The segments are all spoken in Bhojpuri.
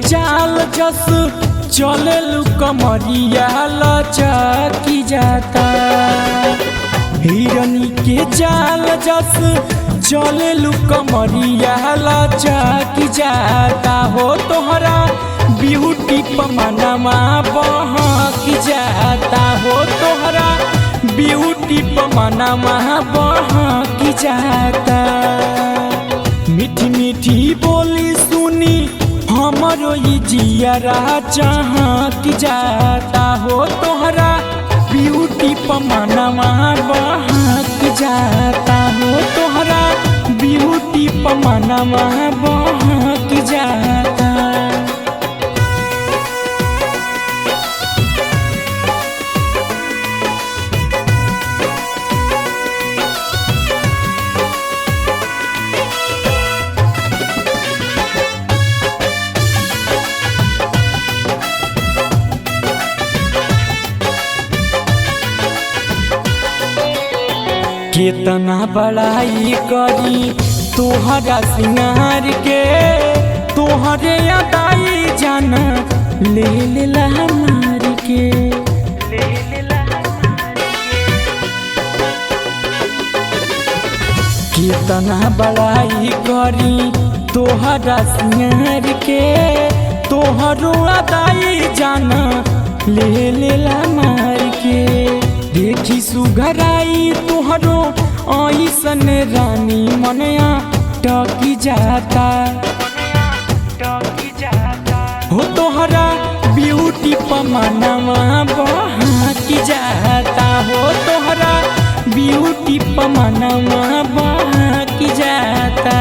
चाल जस चले कमरिया लचकी जाता। हिरनी के चाल जस चले कमरिया लचकी जाता। हो तोहरा ब्यूटी पमनमा बहक जाता। हो तोहरा ब्यूटी पमनमा बहक जाता। मीठी मीठी बोली सुनी हमरो ई जियरा चहक जाता। हो तोहरा ब्यूटी पमनमा बहक जाता। हो तोहरा ब्यूटी पमनमा बहक जाता। केतना बड़ाई करी तोहरा सिंगार के, तोहरे अदाई जाना ले लेला मार के। केतना बड़ाई करी तोहरा सिंगार के, तोहरो अदाई जाना ले लेला मार के। देखी सुघराई तोहरो ऐसन रानी मनया टकी जाता। हो तोहरा ब्यूटी पमनमा बहक जाता। हो तोहरा ब्यूटी पमनमा बहक जाता।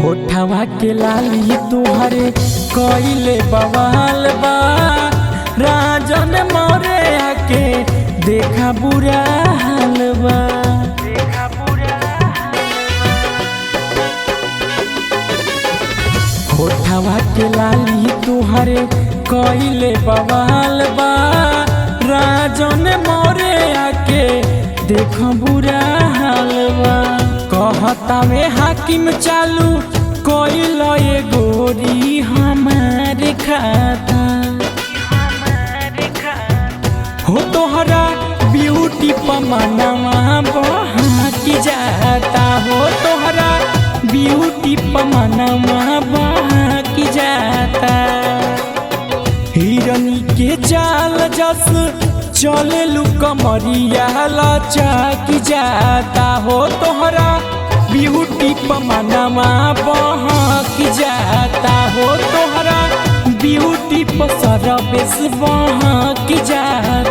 होठवा के लाली तुहरे कइले बवाल बा, राजन मोरे आके देखा बुरा हाल बा। होठवा के लाली तुहरे कइले बवाल बा, राजन मोरे आके देखा बुरा हाल बा। कहता में हाकिम चालू कोइल ये गोरी हमारे खाता। हो तोहरा ब्यूटी पमनमा बहक जाता। हो तोहरा ब्यूटी पमनमा बहक जाता। हिरनी के चाल जस चले कमरिया लचक जाता। हो तोहरा ब्यूटी पमनमा बहक जाता। हो तोहरा ब्यूटी पसर बेस बहक जाता।